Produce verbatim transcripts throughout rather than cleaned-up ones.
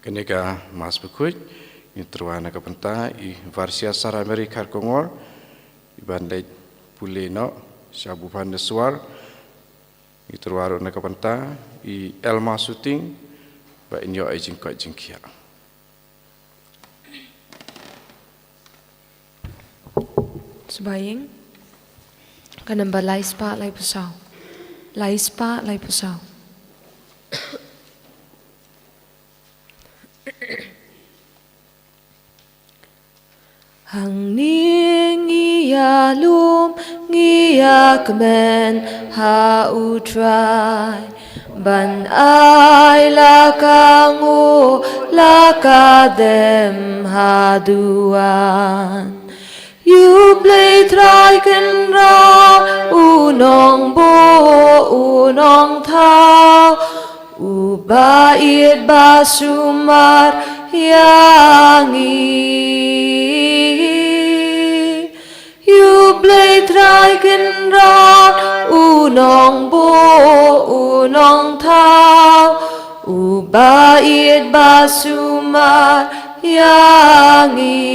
Kane ka Mass Bakhuid, ngi tyrwa na ka bynta i Varsia Sarah Mary Kharkongor, i ban leit pule noh sha Bhubaneswar, ngi tyrwa ruh na ka bynta i Elma Suting, ba in ïoh ei jingkoit jingkhiah. Sbaing, ka number lai spah lai phew saw. Lai spah lai phew saw. Hangne ngi ïalum, ngi ïakmen ha U Trai, ban ai la ka nguh, la ka dem ha duwan. Ïa U Blei Trai Kynrad, U Nongbuh, U Nongthaw, Uba ïeit ba sumar ïa ngi. Ïa U Blei Trai Kynrad, U Nongbuh, U Nongthaw, Uba ïeit ba sumar ïa ngi.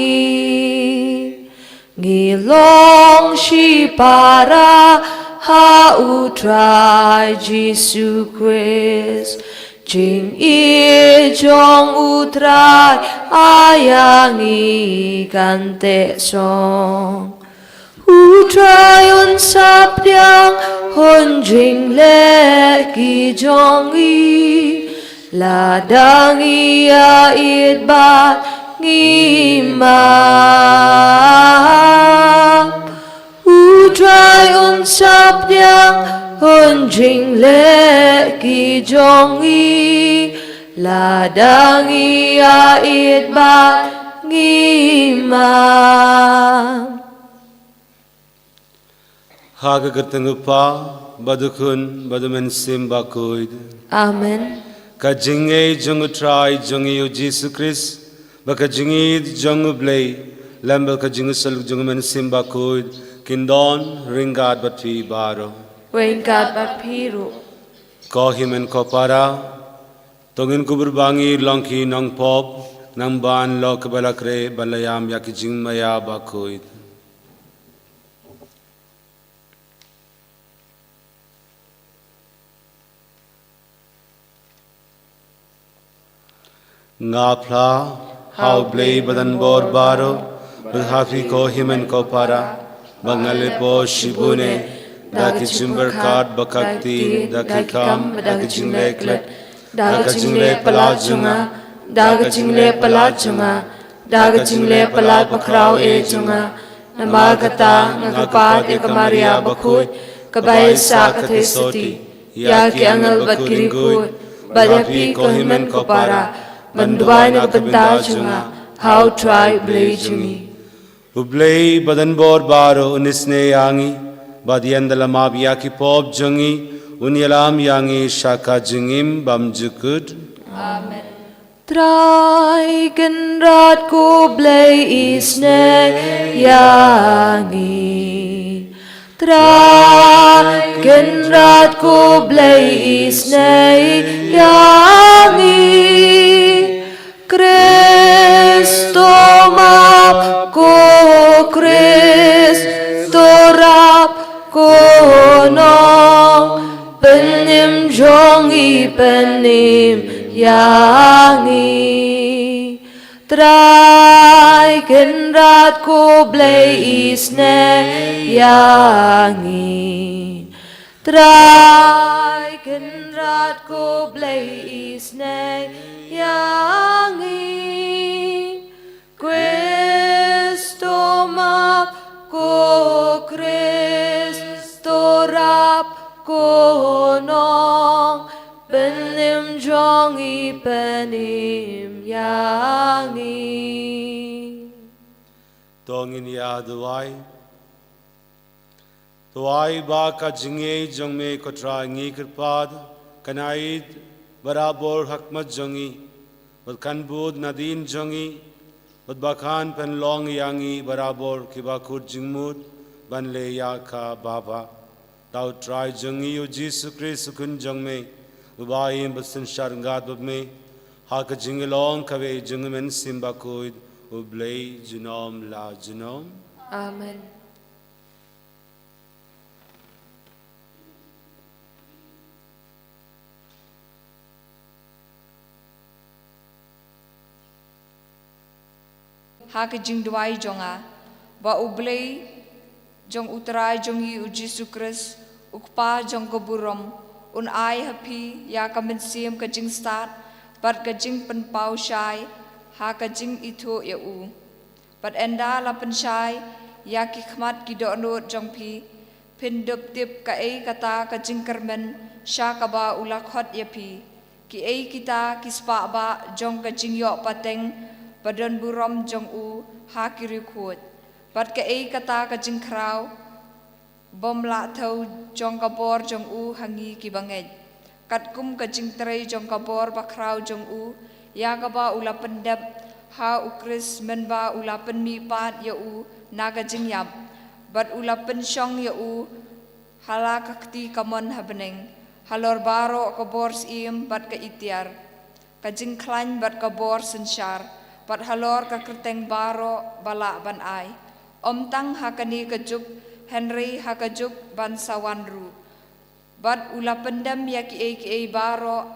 Ngi long shipara ha U Trai Jisu Khrist. Jingïeit jong U Trai ïa ngi kan teh shong. U Trai un sa pdiang, un jingleh ki jong ngi. Lada ngi ïaieit bad ngi map, U Trai un sa pdiang, un jingleh ki jong ngi. Lada ngi ïaieit bad ngi map. Ha ka kyrteng U Kpa, bad U Khun, bad U Mynsiem Bakhuid. Amen. Ka jingngeit jong U Trai jong ngi U Jisu Khrist, bad ka jingïeit jong U Blei, lem bad ka jingïasyllok jong U Mynsiem Bakhuid, kin don ryngkat bad phi baroh. Ryngkat bad phi ruh. Ko hynmen ko para, to ngin kubur ba ngi long ki nongpop, namar ba la long kaba la khreh ban la ïam ïa ki jingmaïa bakhuid. Nga phla ha U Blei badonbor baroh, bad ha phi ko hynmen ko para, ba nga la pop shibun eh, da ki jingpyrkhat bad ka ktien, da ki kam, da ki jingleh klet, da ka jingleh palat jong nga, da ka jingleh palat jong nga, da ka jingleh palat bakhraw eh jong nga. Namar kata nga kyrpad ïa ka Maria Bakhuid, kaba ïaisah ka thei sotti, ïa ki angel bad ki riewkhuid, bad ïa phi ko hynmen ko para, ban duwai na ka bynta jong nga ha U Trai U Blei jong ngi. U Blei badonbor baroh un isynei ïa ngi, bad ïa ngi da la map ïa ki pop jong ngi, un ïalam ïa ngi sha ka jingim bymjukut. Amen. Trai Kynrad ko Blei isynei ïa ngi. Trai Kynrad ko Blei isynei ïa ngi. Khrist to map, ko Khrist to rap, ko Nongpynim jong ngi pynim ïa ngi. Trai Kynrad ko Blei isynei ïa ngi. Trai Kynrad ko Blei isynei ïa ngi. Khrist to map, ko Khrist to rap, ko Nongpynim jong ngi pynim ïa ngi. To ngin ïa duwai. To ai ba ka jingïeit jong me ko Trai ngi kyrpad, kan ïaid barabor ha khmat jong ngi, bad kan bud nadien jong ngi, bad ba kan pynlong ïa ngi barabor kiba kut jingmut ban leh ïa ka babha. Da U Trai jong ngi U Jisu Khrist U Khun jong me, uba im bad synshar ryngkat bad me, Ha ka jinglong kawei jong U Mynsiem Bakhuid, U Blei junom la junom. Amen. Ha ka jingduwai jong nga, ba U Blei jong U Trai jong ngi U Jisu Khrist, U Kpa jong ka burom, un ai ha phi ïa ka mynsiem ka jingstad bad ka jingpynpaw shai ha ka jingithuh ïa u. Bad ynda la pynshai ïa ki khmat ki dohnud jong phi, phin dup tip kaei kata ka jingkyrmen sha kaba u la khot ïa phi. Kiei kita ki spah bah jong ka jingïoh pateng ba don burom jong u ha ki riewkhuid. Bad kaei kata ka jingkhraw bym lah thew jong ka bor jong u ha ngi ki bangeit. Katkum ka jingtrei jong ka bor bakhraw jong u, ïa kaba u la pyndep ha U Khrist mynba u la pynmihpat ïa u na ka jingïap, bad u la pynshong ïa u ha la ka kti kamon ha bneng, halor baroh ka bor syiem bad ka itiar, ka jingkhlaiñ bad ka bor synshar, bad halor ka kyrteng baroh ba lah ban ai, ym tang ha kane ka juk, hynrei ha ka juk ban sa wan ruh. Bad u la pyndem ïa kiei kiei baroh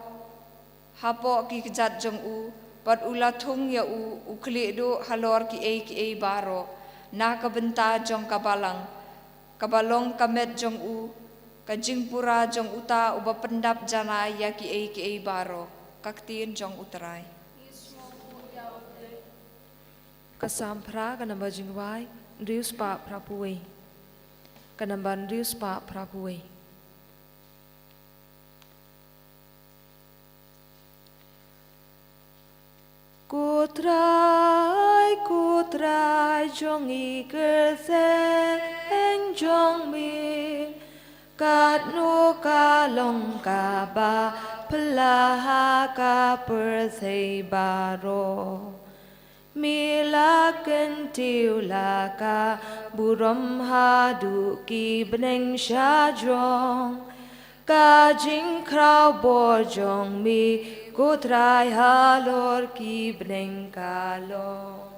hapoh ki kjat jong u, bad u la thung ïa u u khlieh duh halor kiei kiei baroh na ka bynta jong ka balang, kaba long ka met jong u, ka jingpura jong uta uba pyndap janai ïa kiei kiei baroh. Ka ktien jong U Trai. Ka Salm phra, ka namba jingduwai hynriew spah phraphew wei. Ka namba hynriew spah phraphew wei. Ko Trai, ko Trai jong ngi, kyrteng jong me, katno ka long kaba phylla ha ka pyrthei baroh. Me la kyntiew la ka burom haduh ki bneng shajrong. Ka jingkhraw bor jong me, ko Trai, halor ki bneng ka long.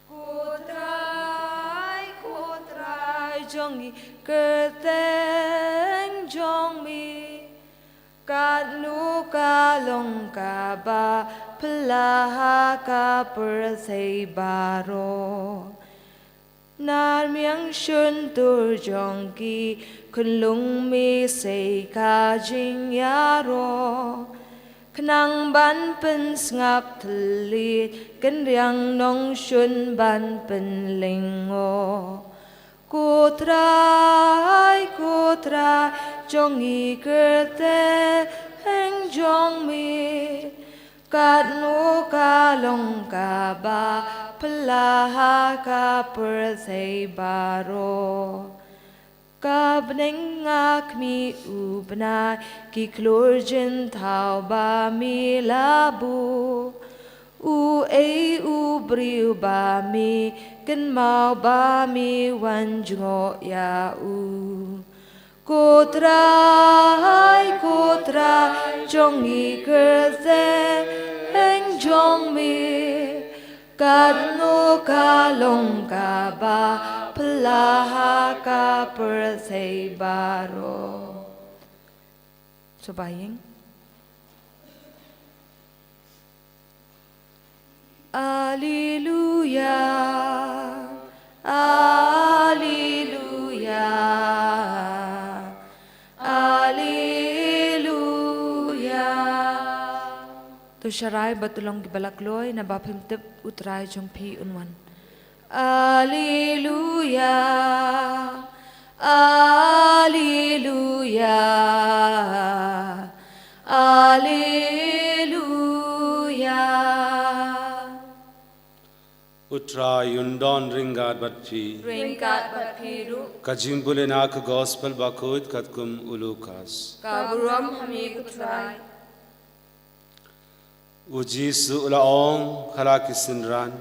Ko Trai, ko Trai jong ngi, kyrteng jong me, katno ka long kaba phylla ha ka pyrthei baroh. Nar miang shyntur jong ki khunlung me sei ka jingïaroh, khnang ban pynsngap thylliej, kynriang nongshun ban pynlyngngoh. Ko Trai, ko Trai jong ngi, kyrteng jong me, katno ka long kaba phylla ha ka pyrthei baroh. Ka bneng nga khmih u bnai, ki khlur jynthaw ba me la buh. Uei u briew ba me kynmaw, ba me wan jngoh ïa u? Ko Trai, ko Trai jong ngi, kyrteng jong me, katno ka long kaba phylla ha ka pyrthei baroh. Suba ïing. Alleluia, alleluia, alleluia. To sharai bad to long kiba la kloi, naba phim tip U Trai jong phi un wan. Alleluia, alleluia, alleluia. U Trai un don ryngkat bad phi. Ryngkat bad phi ruh. Ka jingbun na ka Gospel Bakhuid katkum u Lukas. Ka burom ha me ko Trai. U Jisu u la ong ha la ki synran,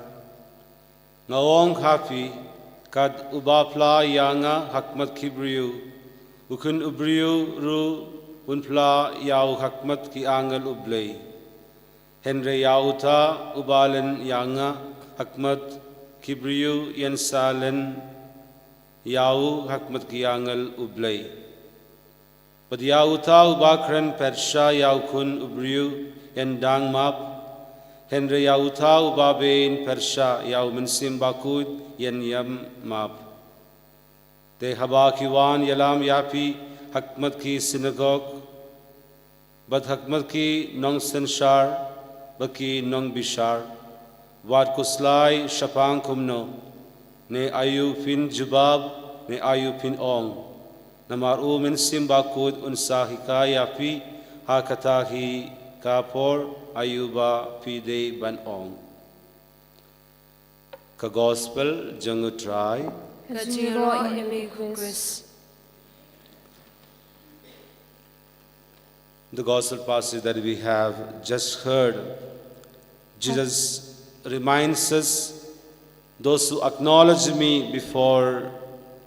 nga ong ha phi, kat uba phla ïa nga ha khmat ki briew, u Khun u briew ruh un phla ïa u ha khmat ki angel U Blei. Hynrei ïa uta uba len ïa nga ha khmat ki briew yn sa len ïa u ha khmat ki angel U Blei. Bad ïa uta uba kren pyrshah ïa u Khun u briew yn dang map. Hynrei ïa uta uba beiñ pyrshah ïa u Mynsiem Bakhuid yn ym map. Te haba ki wan ïalam ïa phi ha khmat ki synagog bad ha khmat ki nongsynshar bad ki nongbishar, wat khuslai shaphang kumno, ne aïu phin jubab, ne aïu phin ong. Namar u Mynsiem Bakhuid un sa hikai ïa phi ha kata hi ka por aïu ba phi dei ban ong. Ka Gospel jong U Trai. Ka jingïaroh ïa me ko Khrist. The gospel passage that we have just heard, Jesus reminds us, "Those who acknowledge me before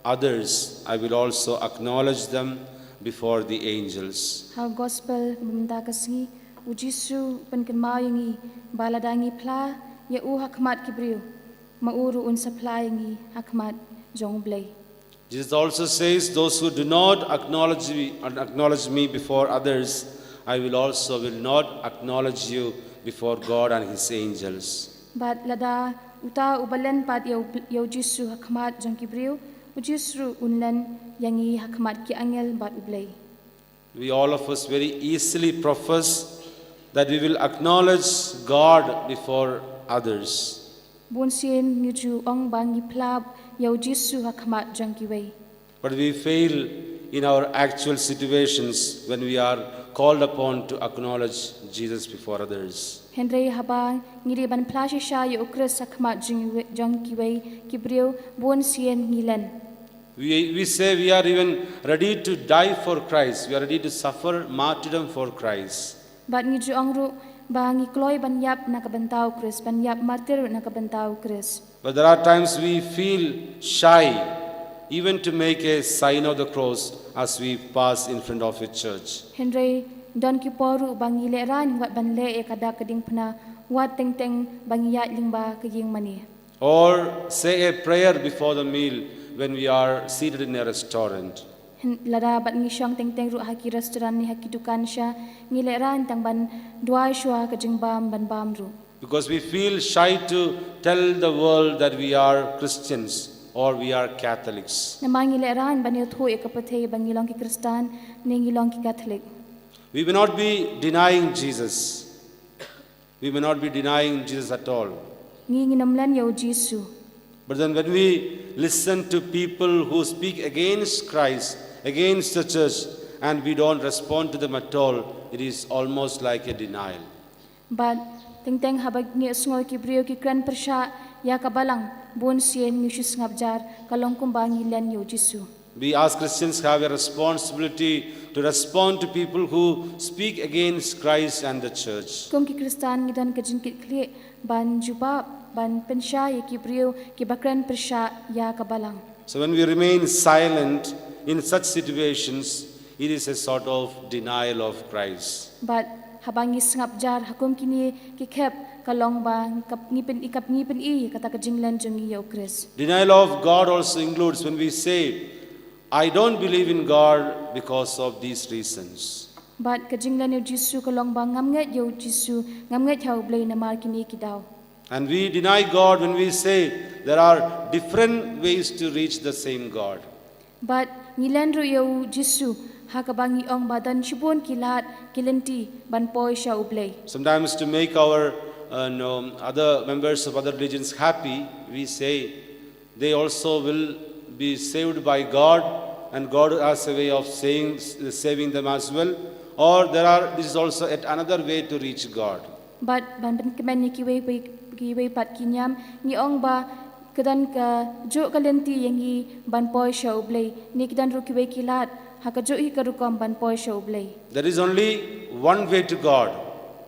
others, I will also acknowledge them before the angels." Ha gospel mynta ka sngi, U Jisu pynkynmaw ïa ngi ba lada ngi phla ïa u ha khmat ki briew, ma u ruh un sa phla ïa ngi ha khmat jong U Blei. Jesus also says, "Those who do not acknowledge me, acknowledge me before others, I will also will not acknowledge you before God and his angels." Bad lada uta uba len pat ïa U, ïa U Jisu ha khmat jong ki briew, U Jisu ruh un len ïa ngi ha khmat ki angel bad U Blei. We, all of us, very easily profess that we will acknowledge God before others. Bun sien ngi ju ong ba ngi phla ïa U Jisu ha khmat jong kiwei. But we fail in our actual situations when we are called upon to acknowledge Jesus before others. Hynrei haba ngi dei ban phla shisha ïa U Khrist ha khmat jong, jong kiwei ki briew, bun sien ngi len. We, we say we are even ready to die for Christ. We are ready to suffer martyrdom for Christ. Bad ngi ju ong ruh ba ngi kloi ban ïap na ka bynta U Khrist, ban ïap martir na ka bynta U Khrist. But there are times we feel shy even to make a sign of the cross as we pass in front of a church. Hynrei don ki por ruh ba ngi lehraiñ wat ban leh ïa ka dak ka diengphna wat teng teng ba ngi ïaid lyngba ka ïing mane. Or say a prayer before the meal when we are seated in a restaurant. Hyn-, lada bad ngi shong teng teng ruh ha ki restaurant ne ha ki dukan sha, ngi lehraiñ tang ban duwai shuwa ka jingbam ban bam ruh. Because we feel shy to tell the world that we are Christians or we are Catholics. Namar ngi lehraiñ ban ïathuh ïa ka pyrthei ba ngi long ki Khristan ne ngi long ki Katholik. We may not be denying Jesus. We may not be denying Jesus at all. Ngi ngin ym len ïa U Jisu. But then when we listen to people who speak against Christ, against the church, and we don't respond to them at all, it is almost like a denial. Bad teng teng haba ngi sngew ki briew ki kren pyrshah ïa ka balang, bun sien ngi shu sngap jar, ka long kumba ngi len ïa U Jisu. We as Christians have a responsibility to respond to people who speak against Christ and the church. Kum ki Khristan ngi don ka jingkitkhlieh ban jubab, ban pynshai ïa ki briew kiba kren pyrshah ïa ka balang. So when we remain silent in such situations, it is a sort of denial of Christ. Bad haba ngi sngap jar ha kum kine ki khep, ka long ba ngi kap-, ngi pyn-, i kap-, ngi pyni ïa kata ka jinglen jong ngi ïa U Khrist. Denial of God also includes when we say, "I don't believe in God because of these reasons." Bad ka jinglen ïa U Jisu ka long ba ngam ngeit ïa U Jisu, ngam ngeit ha U Blei namar kine ki daw. And we deny God when we say there are different ways to reach the same God. Bad ngi len ruh ïa U Jisu ha kaba ngi ong ba don shibun ki lad ki lynti ban poi sha U Blei. Sometimes to make our, uh, no, other members of other religions happy, we say they also will be saved by God, and God has a way of saving, saving them as well. Or there are, this is also yet another way to reach God. Bad ban pynkmen ïa kiwei, kiwei pat ki niam, ngi ong ba ka don kajuh ka lynti ïa ngi ban poi sha U Blei, ne ki don ruh kiwei ki lad ha kajuh hi ka rukom ban poi sha U Blei. There is only one way to God,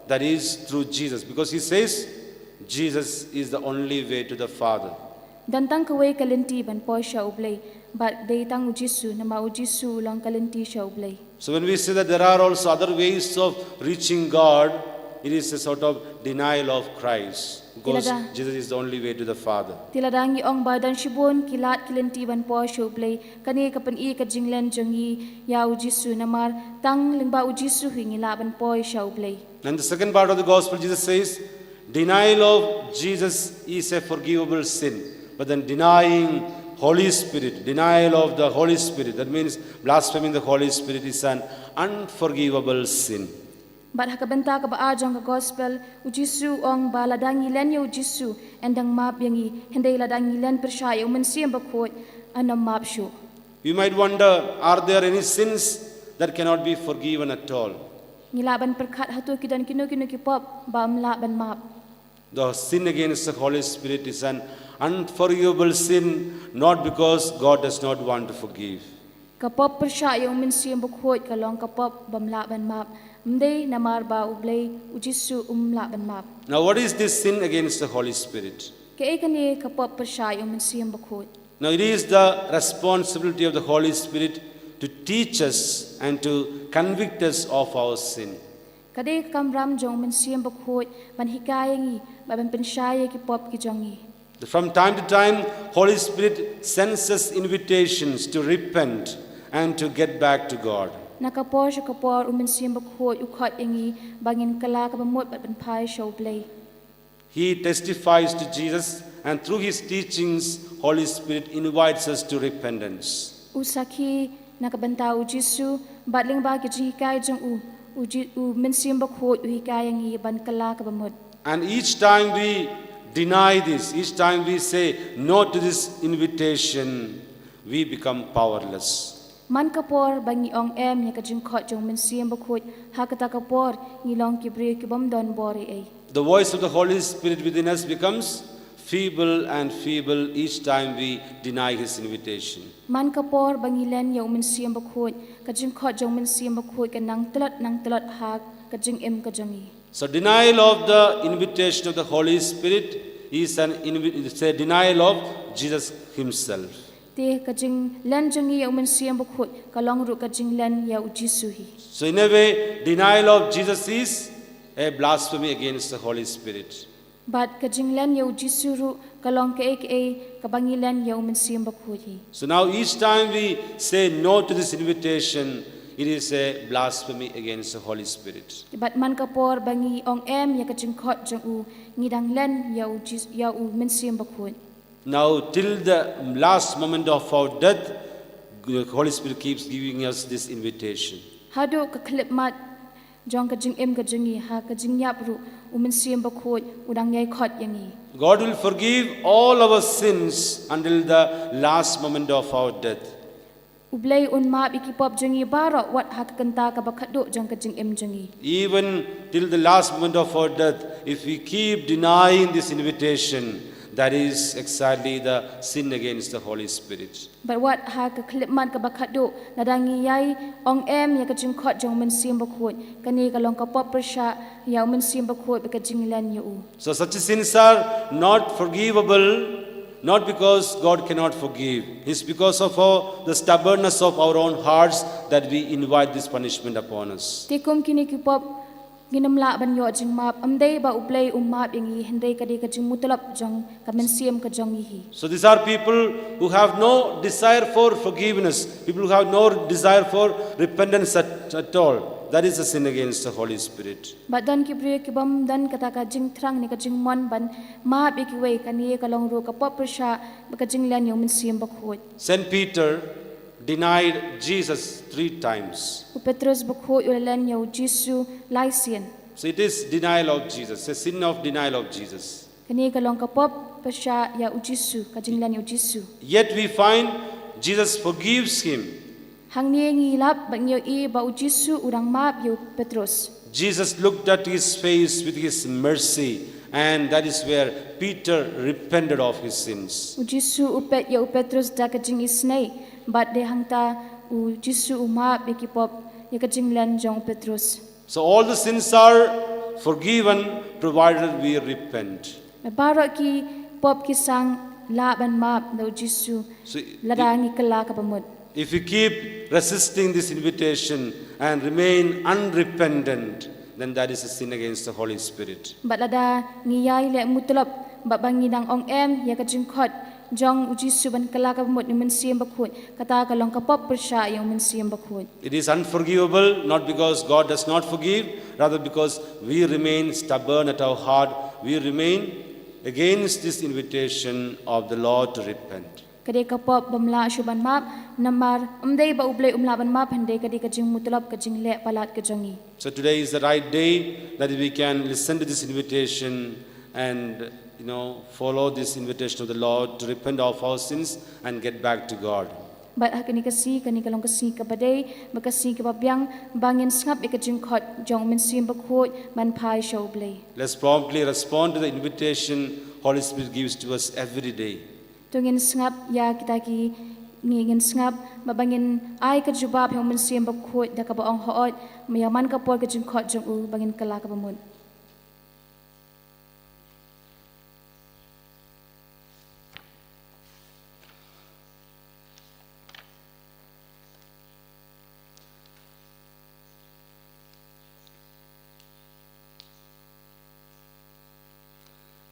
that is through Jesus, because he says Jesus is the only way to the Father. Don tang kawei ka lynti ban poi sha U Blei, bad dei tang U Jisu, namar U Jisu u long ka lynti sha U Blei. So when we say that there are also other ways of reaching God, it is a sort of denial of Christ, because Ilada. Jesus is the only way to the Father. Te lada ngi ong ba don shibun ki lad ki lynti ban poi sha U Blei, kane ka pyni ka jinglen jong ngi ïa U Jisu, namar tang lyngba U Jisu hi ngi lah ban poi sha U Blei. And the second part of the gospel, Jesus says, denial of Jesus is a forgivable sin. But then denying Holy Spirit, denial of the Holy Spirit, that means blaspheming the Holy Spirit, is an unforgivable sin. Bad ha ka bynta kaba ar jong ka gospel, U Jisu u ong ba lada ngi len ïa U Jisu, yn dang map ïa ngi, hynrei lada ngi len pyrshah ïa U Mynsiem Bakhuid, yn ym map shuh. We might wonder, are there any sins that cannot be forgiven at all? Ngi lah ban pyrkhat hato ki don kino kino ki pop ba ym lah ban map. The sin against the Holy Spirit is an unforgivable sin, not because God does not want to forgive. Ka pop pyrshah ïa U Mynsiem Bakhuid ka long ka pop bym lah ban map. Ym dei namar ba U Blei, U Jisu um lah ban map. Now, what is this sin against the Holy Spirit? Kaei kane ka pop pyrshah ïa U Mynsiem Bakhuid? Now, it is the responsibility of the Holy Spirit to teach us and to convict us of our sin. Ka dei ka kamram jong U Mynsiem Bakhuid ban hikai ïa ngi, ban pynshai ïa ki pop ki jong ngi. From time to time, Holy Spirit sends us invitations to repent and to get back to God. Na ka por sha ka por U Mynsiem Bakhuid u khot ïa ngi ba ngin kylla kaba mut bad ban phai sha U Blei. He testifies to Jesus, and through his teachings, Holy Spirit invites us to repentance. U sakhi na ka bynta U Jisu, bad lyngba ki jinghikai jong u, U Ji-, U Mynsiem Bakhuid u hikai ïa ngi ban kylla kaba mut. And each time we deny this, each time we say no to this invitation, we become powerless. Man ka por ba ngi ong em ïa ka jingkhot jong U Mynsiem Bakhuid, ha kata ka por ngi long ki briew ki bym don bor ei ei. The voice of the Holy Spirit within us becomes feeble and feeble each time we deny his invitation. Man ka por ba ngi len ïa U Mynsiem Bakhuid, ka jingkhot jong U Mynsiem Bakhuid ka nang tlot nang tlot ha ka jingim ka jong ngi. So denial of the invitation of the Holy Spirit is an invi-, it's a denial of Jesus himself. Te ka jinglen jong ngi ïa U Mynsiem Bakhuid ka long ruh ka jinglen ïa U Jisu hi. So in a way, denial of Jesus is a blasphemy against the Holy Spirit. Bad ka jinglen ïa U Jisu ruh ka long kaei kaei kaba ngi len ïa U Mynsiem Bakhuid hi. So now each time we say no to this invitation, it is a blasphemy against the Holy Spirit. Bad man ka por ba ngi ong em ïa ka jingkhot jong u, ngi dang len ïa U Jis-, ïa U Mynsiem Bakhuid. Now, till the last moment of our death, the Holy Spirit keeps giving us this invitation. Haduh ka khyllipmat jong ka jingim ka jong ngi, ha ka jingïap ruh, U Mynsiem Bakhuid u dang ïai khot ïa ngi. God will forgive all our sins until the last moment of our death. U Blei un map ïa ki pop jong ngi baroh wat ha ka kynta kaba khatduh jong ka jingim jong ngi. Even till the last moment of our death, if we keep denying this invitation, that is exactly the sin against the Holy Spirit. Bad wat ha ka khyllipmat kaba khatduh, lada ngi ïai ong em ïa ka jingkhot jong U Mynsiem Bakhuid, kane ka long ka pop pyrshah ïa U Mynsiem Bakhuid bad ka jinglen ïa u. So such sins are not forgivable, not because God cannot forgive. It's because of our, the stubbornness of our own hearts that we invite this punishment upon us. Te kum kine ki pop ngin ym lah ban ïoh jingmap, ym dei ba U Blei u map ïa ngi, hynrei ka dei ka jingmutlop jong ka mynsiem ka jong ngi hi. So these are people who have no desire for forgiveness, people who have no desire for repentance at, at all. That is a sin against the Holy Spirit. Bad don ki briew ki bym don kata ka jingthrang ne ka jingmon ban map ïa kiwei, kane ka long ruh ka pop pyrshah bad ka jinglen ïa U Mynsiem Bakhuid. Saint Peter denied Jesus three times. U Petros Bakhuid u la len ïa U Jisu lai sien. So it is denial of Jesus, a sin of denial of Jesus. Kane ka long ka pop pyrshah ïa U Jisu, ka jinglen ïa U Jisu. Yet we find Jesus forgives him. Hangne ngi lap bad ngi ïohi ba U Jisu u dang map ïa u Petros. Jesus looked at his face with his mercy, and that is where Peter repented of his sins. U Jisu u peit ïa u Petros da ka jingisynei, bad dei hangta U Jisu u map ïa ki pop, ïa ka jinglen jong u Petros. So all the sins are forgiven provided we repent. Baroh ki pop ki sah lah ban map da U Jisu, so, lada ngi kylla kaba mut. If we keep resisting this invitation and remain unrepentant, then that is a sin against the Holy Spirit. Bad lada ngi ïai leh mutlop bad ba ngi dang ong em ïa ka jingkhot jong U Jisu ban kylla kaba mut na U Mynsiem Bakhuid, kata ka long ka pop pyrshah ïa U Mynsiem Bakhuid. It is unforgivable, not because God does not forgive, rather because we remain stubborn at our heart, we remain against this invitation of the Lord to repent. Ka dei ka pop bym lah shuh ban map, namar ym dei ba U Blei um lah ban map, hynrei ka dei ka jingmutlop, ka jingleh palat ka jong ngi. So today is the right day that we can listen to this invitation and, you know, follow this invitation of the Lord to repent of our sins and get back to God. Bad ha kane ka sngi, kane ka long ka sngi kaba dei bad ka sngi kaba biang ba ngin sngap ïa ka jingkhot jong U Mynsiem Bakhuid ban phai sha U Blei. Let's promptly respond to the invitation Holy Spirit gives to us every day. To ngin sngap ïa kita ki, ngi, ngin sngap bad ba ngin ai ka jubab ha U Mynsiem Bakhuid da kaba ong, hooid, ïa man ka por ka jingkhot jong u ba ngin kylla kaba mut.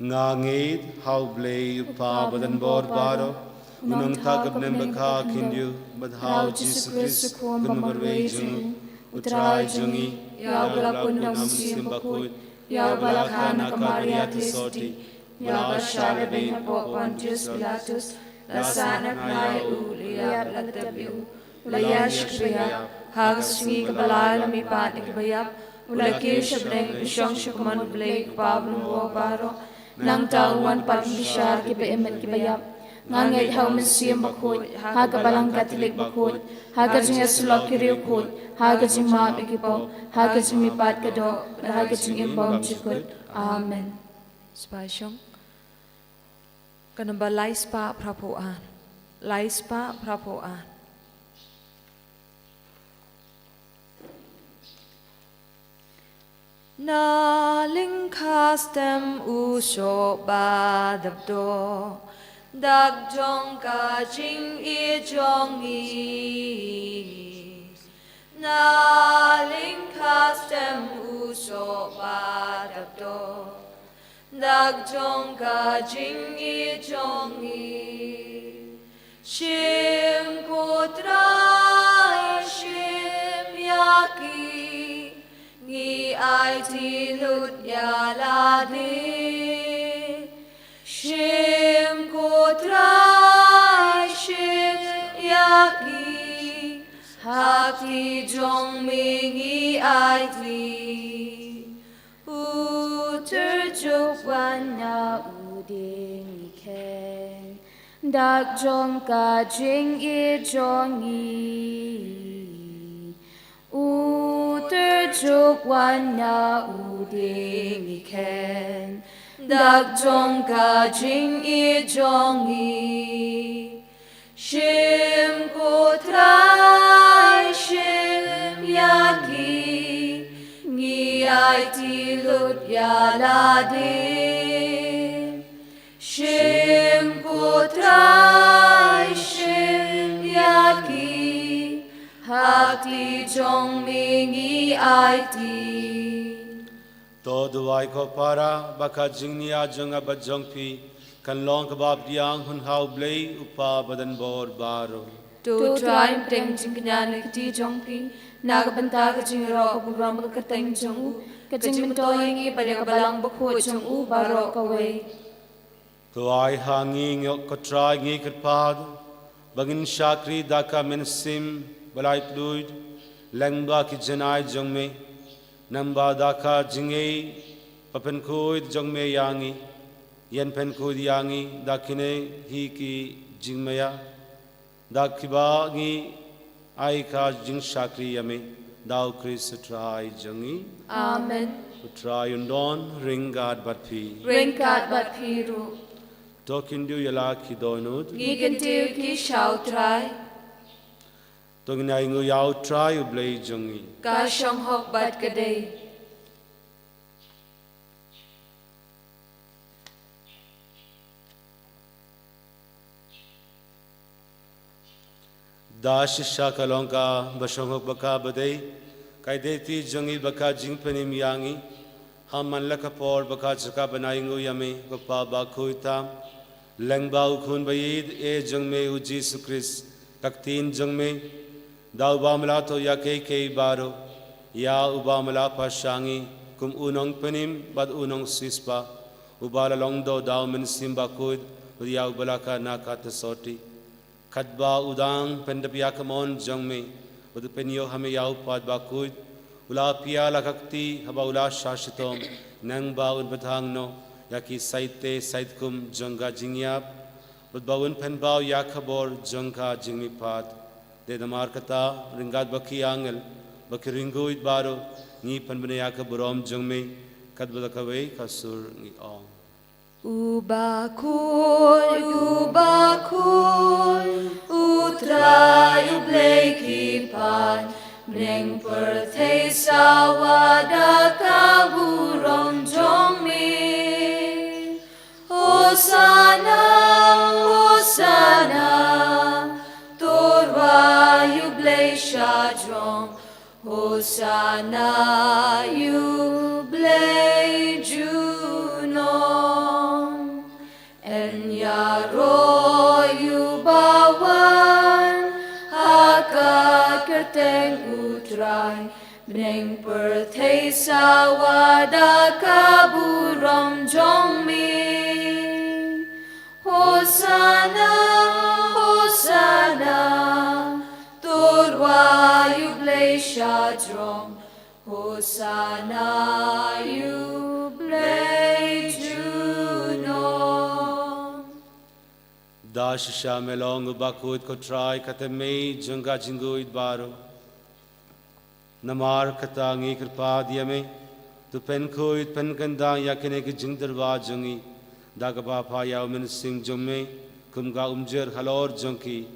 Nga ngeit ha U Blei U Kpa Badan Bor Baroh, U Nongthoh Khyndew, bad ha U Jisu Khrist, U Khun Marwei jong U Trai jong ngi, ïa uba la pun da U Mynsiem Bakhuid, ïa uba la kha na ka Maria Theisotti, ïa uba la shah lehbeiñ hapoh Pontius Pilatus, la sahnarphna ïa u, la ïap, la tep ïa u, u la ïaid sha kiba ïap, ha ka sngi kaba lai u la mihpat na kiba ïap, u la kiew sha bneng, u shong sha ka mon U Blei U Kpa Badan Bor Baroh. Nangta un wan pat ban bishar kiba im bad kiba ïap. Nga ngeit ha U Mynsiem Bakhuid, ha ka Balang Katholik bakhuid, ha ka jingïasyllok ki riewkhuid, ha ka jingmap ïa ki pop, ha ka jingmihpat ka doh, bad ha ka jingim bymjukut. Amen. Spah shong. Ka namba lai spah phra phew ar. Lai spah phra phew ar. Na lyngkha stem u soh ba dap doh, dak jong ka jingïeit jong ngi. Na lyngkha stem u soh ba dap doh, dak jong ka jingïeit jong ngi. Shim ko Trai, shim ïa ki, ngi aiti lut ïa lade. Shim ko Trai, shim ïa ki, ha kti jong me ngi aiti. U tyrjup wan ïa u dieng ngi kheiñ, dak jong ka jingïeit jong ngi. U tyrjup wan ïa u dieng ngi kheiñ, dak jong ka jingïeit jong ngi. Shim ko Trai, shim ïa ki, ngi aiti lut ïa lade. Shim ko Trai, shim ïa ki, ha kti jong me ngi aiti. To duwai ko para, ba ka jingnia jong nga bad jong phi kan long kaba pdiang hun ha U Blei U Kpa Badan Bor Baroh. To Trai, bteng jingkñia na ka kti jong phi, na ka bynta ka jingïaroh ka burom ka kyrteng jong u, ka jingmyntoi ïa ngi bad ïa ka Balang Bakhuid jong u baroh kawei. To ai ha ngi, ngi ko Trai, ngi kyrpad ba ngin shakri da ka mynsiem ba laitluid lyngba ki janai jong me, nangba da ka jingngeit ba pynkhuid jong me ïa ngi, ïen pynkhuid ïa ngi da kine hi ki jingmaïa, da kiba ngi ai ka jingshakri ïa me, da U Khrist U Trai jong ngi. Amen. U Trai un don ryngkat bad phi. Ryngkat bad phi ruh. To kin duh ïa la ki dohnud. Ngi kyntiew ki sha U Trai. To ngin ainguh ïa U Trai U Blei jong ngi. Ka shong hok bad ka dei. Da shisha ka long kaba shong hok bad kaba dei, Ka ïeid jong ngi bad ka jingpynim ïa ngi ha man la ka por bad ka jaka ban ainguh ïa me, ko Pa bakhuid tam, lyngba u Khun ba ïeit eh jong me u Jisu Khrist, ka ktien jong me, da uba me la thoh ïa kiei kiei baroh, ïa uba me la pynshai kum u nongpynim bad u nongsiewspah, uba la long doh da u Mynsiem Bakhuid, bad ïa uba la kha na ka tsotti. Katba u dang pyndep ïa ka mon jong me, bad u pynïoh ha me ïa u Kpa bakhuid, u la plie la ka kti haba u la shah shitom, nangba un pynthang noh ïa ki saite saitkum jong ka jingïap, bad ba un pynpaw ïa ka bor jong ka jingmihpat. Te namar kata, ryngkat bad ki angel bad ki riewkhuid baroh, ngi pynbna ïa ka burom jong me, katba da kawei ka sur ngi ong. U bakhuid, u bakhuid, u Trai u Blei ki paid, bneng pyrthei sawa da ka burom jong me. Hosana, Hosana, to rwai ïa u Blei shajrong, Hosana ïa u Blei junom. Yn ïaroh ïa uba wan ha ka kyrteng u Trai, bneng pyrthei sawa da ka burom jong me. Hosana, Hosana, to rwai ïa u Blei shajrong, Hosana ïa u Blei junom. Da shisha me long u bakhuid ko Trai, ka tymmen jong ka jingkhuid baroh. Namar kata ngi kyrpad ïa me, to pynkhuid pynkyndah ïa kine ki jingtyrwa jong ngi, da kaba pha ïa u Mynsiem jong me, kum ka umjir halor jong ki,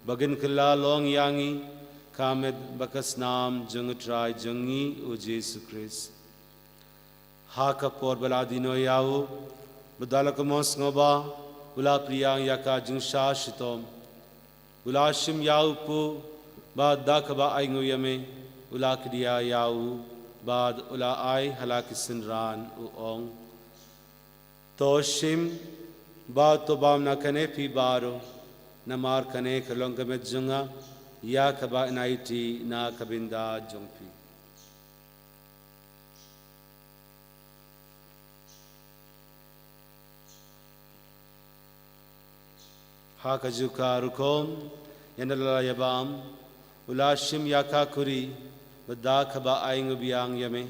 ba kin kylla long ïa ngi ka met bad ka snam jong u Trai jong ngi u Jisu Khrist. Ha ka por ba la die noh ïa u, bad da la kumno sngewbha, u la plie ïa ka jingshah shitom. U la shim ïa u kpu, bad da kaba ainguh ïa me, u la kdiah ïa u, bad u la ai ha la ki synran u ong. To shim, bad to bam na kane phi baroh, namar kane ka long ka met jong nga, ïa kaba yn aiti na ka bynta jong phi. Ha kajuh ka rukom, ynda la ïa bam, u la shim ïa ka khuri, bad da kaba ainguh biang ïa me,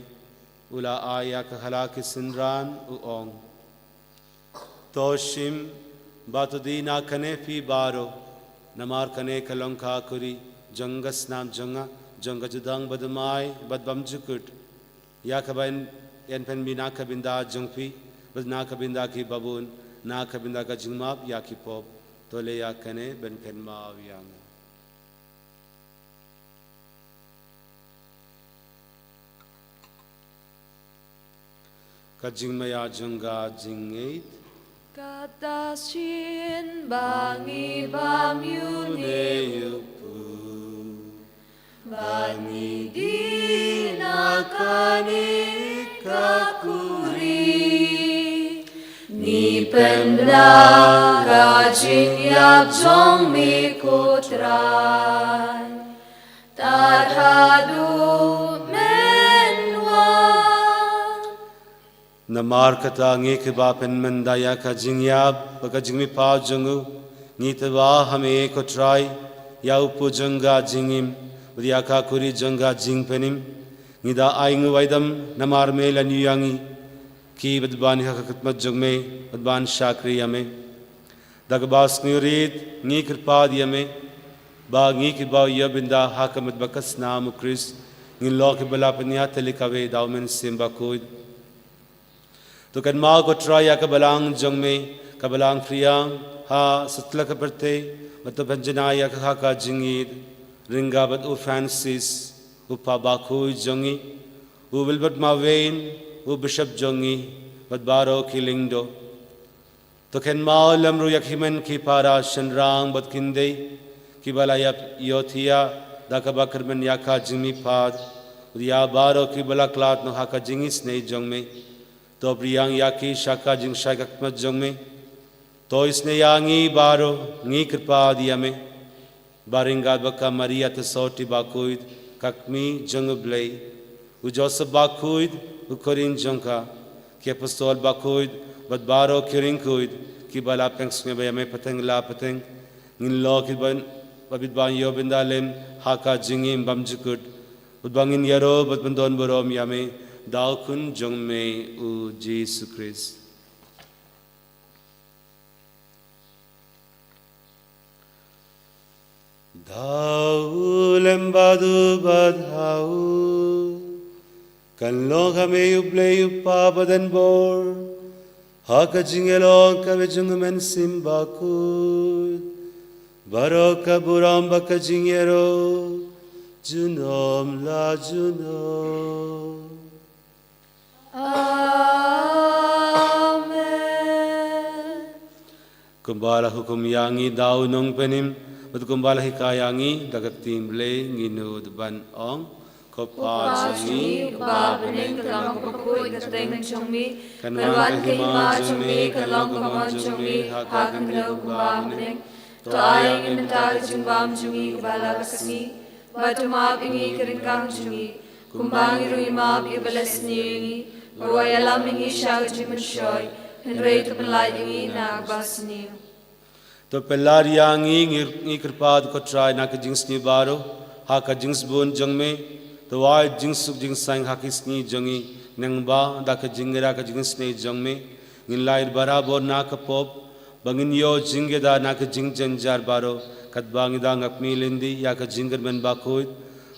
u la ai ïa ka ha la ki synran u ong. To shim, bad to die na kane phi baroh, namar kane ka long ka khuri jong ka snam jong nga, jong ka jutang bathymmai bad bymjukut. Ïa kaba yn, yn pynmih na ka bynta jong phi, bad na ka bynta ki babun, na ka bynta ka jingmap ïa ki pop. To leh ïa kane ban kynmaw ïa nga. Ka jingmaïa jong ka jingngeit. Kata shisien ba ngi bam ïa une u kpu, ba ngi die na kane ka khuri, ngi pynbna ka jingïap jong me ko Trai. Tad haduh men wan. Namar kata ngi kiba pynmynda ïa ka jingïap bad ka jingmihpat jong u, ngi tyrwa ha me ko Trai, ïa u kpu jong ka jingim, bad ïa ka khuri jong ka jingpynim. Ngi da ainguh aidam namar me la ñiew ïa ngi, ki bad ban ha ka khidmat jong me, bad ban shakri ïa me. Da kaba sngewrit ngi kyrpad ïa me, ba ngi kiba ïoh bynda ha ka met bad ka snam u Khrist, ngin long kiba la pynïatylli kawei da u Mynsiem Bakhuid. To kynmaw ko Trai ïa ka balang jong me, ka balang phriang ha satlak ka pyrthei, bad to pynjanai ïa ka ha ka jingïeid, ryngkat bad u Francis, u Pha bakhuid jong ngi, u Wilbert Marwein, u Bishop jong ngi, bad baroh ki lyngdoh. To kynmaw lem ruh ïa ki hynmen ki para shynrang bad kynthei, kiba la ïap ïohthiah da kaba kyrmen ïa ka jingmihpat. Ïa baroh kiba la khlad noh ha ka jingisynei jong me, to pdiang ïa ki sha ka jingshai khmat jong me. To isynei ïa ngi baroh, ngi kyrpad ïa me, ba ryngkat bad ka Maria te sawti bakhuid, ka kmie jong U Blei, u Joseph bakhuid, u khun jong ka, ki apostol bakhuid, bad baroh ki riewkhuid kiba la pynsngewbha ïa me pateng la pateng, ngin long kiba, ba bit ban ïoh ban da lem ha ka jingim bymjukut, bad ba ngin ïaroh bad ban don burom ïa me da u Khun jong me, u Jisu Khrist. Da u lem bad u bad ha u, kan long ha me U Blei U Kpa badan bor, ha ka jingïalong kaba jong U Mynsiem Bakhuid, baroh ka burom bad ka jingïaroh, junom la junom. Amen. Kumba la hukum ïa ngi da u Nongpynim, bad kumba la hikai ïa ngi da ka ktien Blei, ngin nud ban ong: Ko Kpa jong ngi uba ha bneng, ka long ka bakhuid ka kyrteng jong me, kan wan ka hima jong me, kan long ka mon jong me ha kane kawei kumba ha bneng. To ai ïa ngi mynta ka jingbam jong ngi kaba la ka sngi, bad to map ïa ngi ki ryngkang jong ngi, kumba ngi ruh ngi map ïa kiba la sniew ïa ngi, bad wat ïalam ïa ngi sha ka jingpynshoi, hynrei to pynlait ïa ngi na kaba sniew. To pynlait ïa ngi, ngi, ngi kyrpad ko Trai, na ka jingsniew baroh ha ka jingsbun jong me. To ai jingsuk jingsaiñ ha ki sngi jong ngi, nangba da ka jingïada ka jingisynei jong me, ngin lait barabor na ka pop, ba ngin ïoh jingïada na ka jingjynjar baroh, katba ngi dang ap mi lynti ïa ka jingkyrmen bakhuid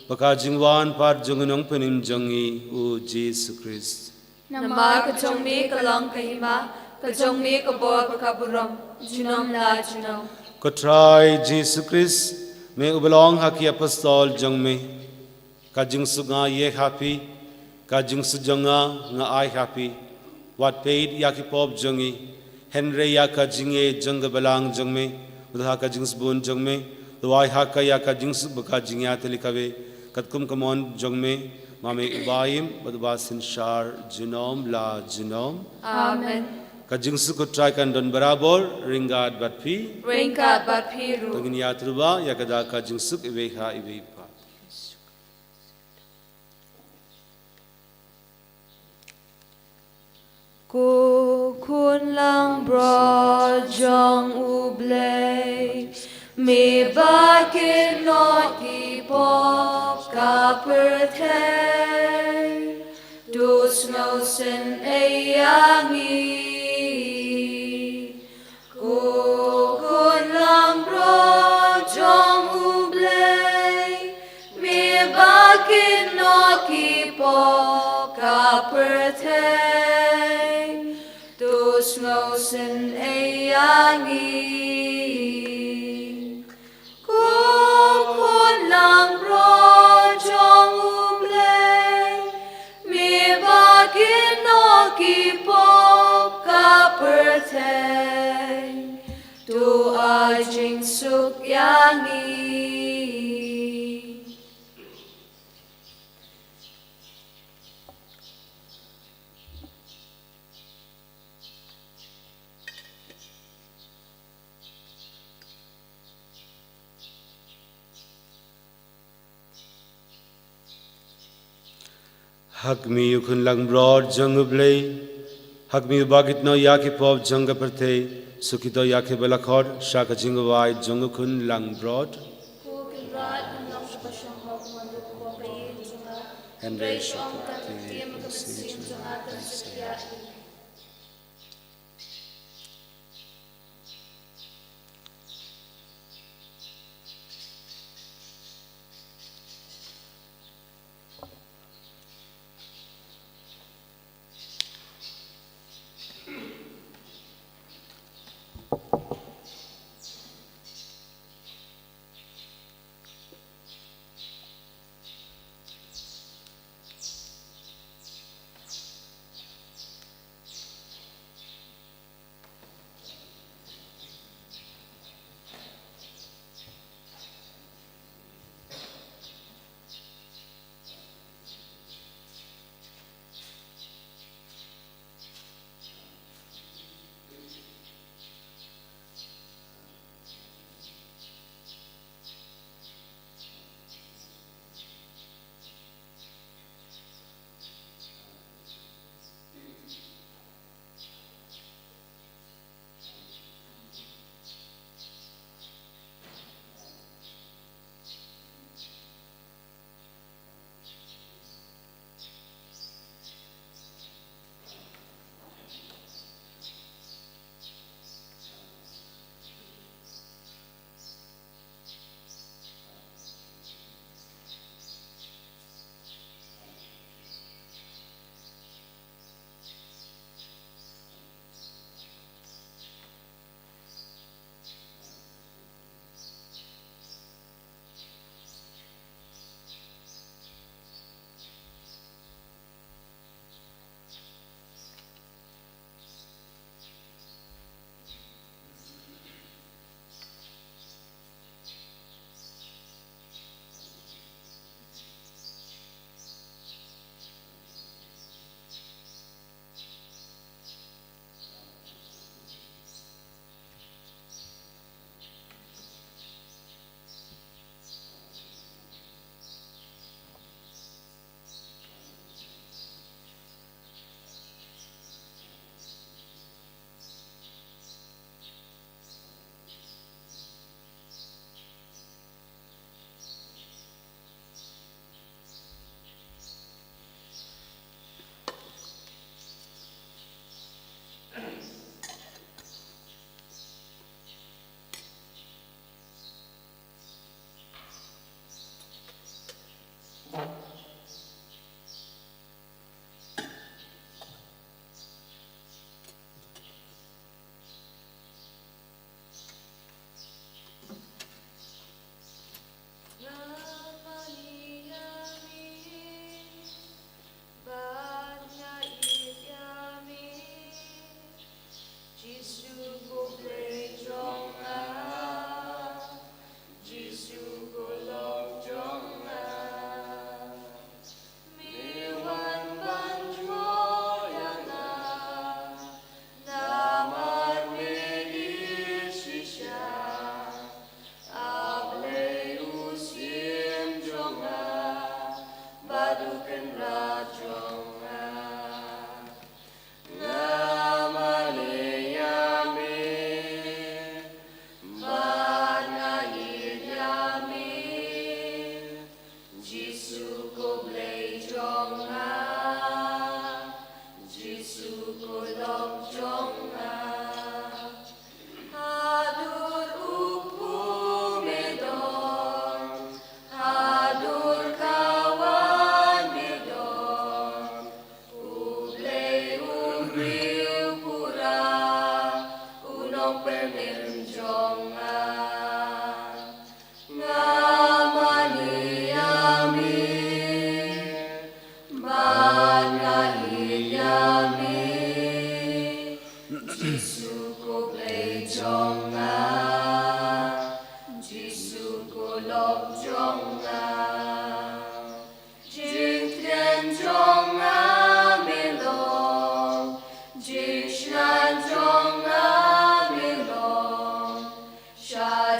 bad ka jingwan pat jong u Nongpynim jong ngi, u Jisu Khrist. Namar ka jong me ka long ka hima, ka jong me ka bor bad ka burom, junom la junom. Ko Trai Jisu Khrist, me uba la ong ha ki apostol jong me: Ka jingsuk nga ïeh ha phi, ka jingsuk jong nga nga ai ha phi. Wat peit ïa ki pop jong ngi, hynrei ïa ka jingïeit jong ka balang jong me, bad ha ka jingsbun jong me, to ai ha ka ïa ka jingsuk bad ka jingïatylli kawei, katkum ka mon jong me, ma me uba im bad uba synshar junom la junom. Amen. Ka jingsuk ko Trai kan don barabor ryngkat bad phi. Ryngkat bad phi ruh. To ngin ïathuh ba ïa ka da ka jingsuk iwei ha iwei pat. Ko Khun langbrot jong U Blei, me ba kynnoh ki pop ka pyrthei, to sngewsynei ïa ngi. Ko Khun langbrot jong U Blei, me ba kynnoh ki pop ka pyrthei, to sngewsynei ïa ngi. Ko Khun langbrot jong U Blei, me ba kynnoh ki pop ka pyrthei, to ai jingsuk ïa ngi. Ha khmih, U Khun langbrot jong U Blei. Ha khmih, U ba kynnoh ïa ki pop jong ka pyrthei. Sngewthuh ïa kiba la khot sha ka jingduwai jong U Khun langbrot. Ko Kynrad, ym long ba ka shong hok kumno ka pop ka ïing jong nga, hynrei shong tang ka ktien ka mynsiem jong nga kan suk ïa i.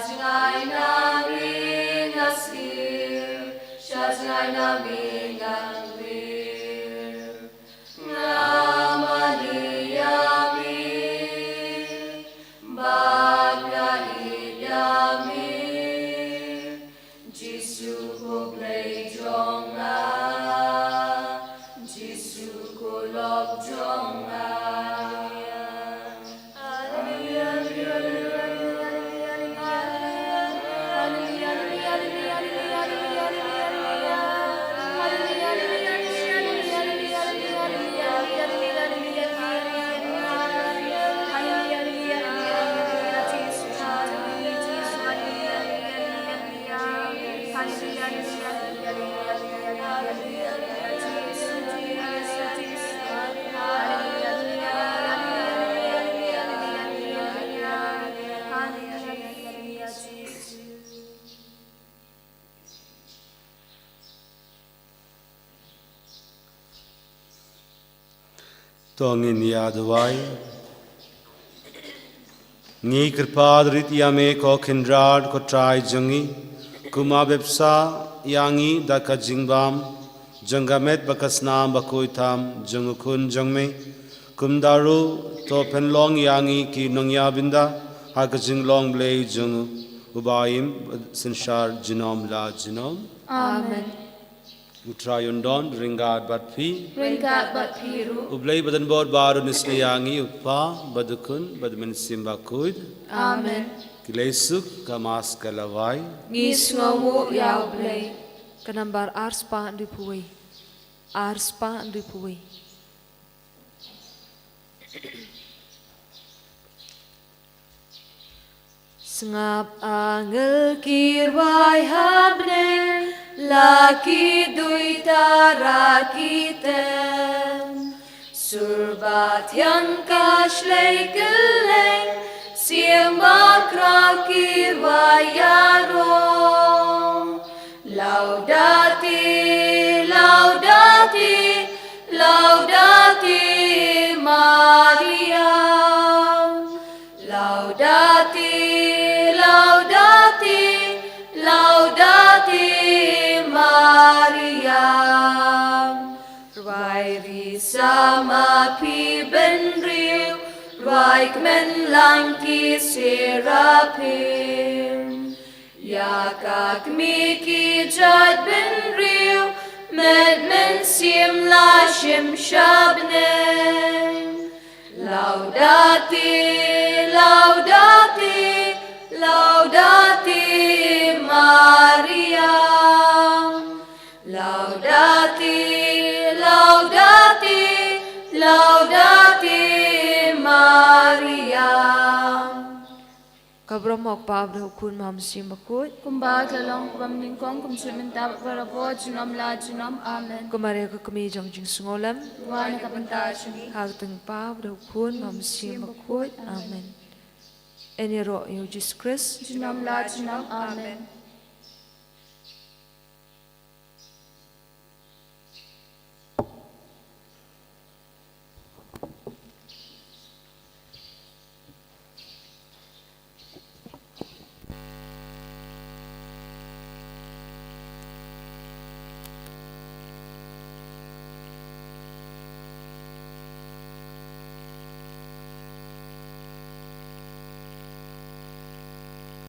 Jngai na mi nga sir, sha jngai na mi ngan wir. Nga mane ïa mi, bad nga ïeit ïa mi. Jisu ko Blei jong nga, Jisu ko lok jong nga. To ngin ïa duwai. Ngi kyrpad rit ïa me ko Kynrad ko Trai jong ngi, kum ba pynbsa ïa ngi da ka jingbam jong ka met bad ka snam bakhuid tam jong u Khun jong me. Kumta ruh to pynlong ïa ngi ki nongïabynta ha ka jinglong Blei jong u, uba im synshar junom la junom. Amen. U Trai un don ryngkat bad phi. Ryngkat bad phi ruh. U Blei ba don bor baroh un isynei ïa ngi, u Kpa bad u Khun bad u Mynsiem Bakhuid. Amen. Ki leit suk, ka Mass ka la wai. Ngi sngewnguh ïa u Blei. Ka nambar ar spah hynriewphew wei. Ar spah hynriewphew wei. Sngap angel ki rwai ha bneng, la ki duh tara ki tem. Sur bathiang ka shlei kylleng, siem bakhraw ki rwai ïaroh. Laudate, laudate, laudate Maria. Laudate, laudate, laudate Maria. Rwai risa ma phi bynriew, rwai kmen lang ki seraphim. Ïa ka kmie ki jait bynriew, met mynsiem la shim sha bneng. Laudate, laudate, laudate Maria. Laudate, laudate, laudate Maria. Ka burom ha u Kpa bad ha u Khun bad ha u Mynsiem Bakhuid. Kumba ka la long, kumba mynnyngkong, kumjuh mynta bad barabor, junom la junom. Amen. Ko Maria ka kmie jong jingsngewlem, duwai na ka bynta jong ngi. Ha ka kyrteng u Kpa bad ha u Khun bad ha u Mynsiem Bakhuid. Amen. Yn ïaroh ïa u Jisu Khrist. Junom la junom. Amen.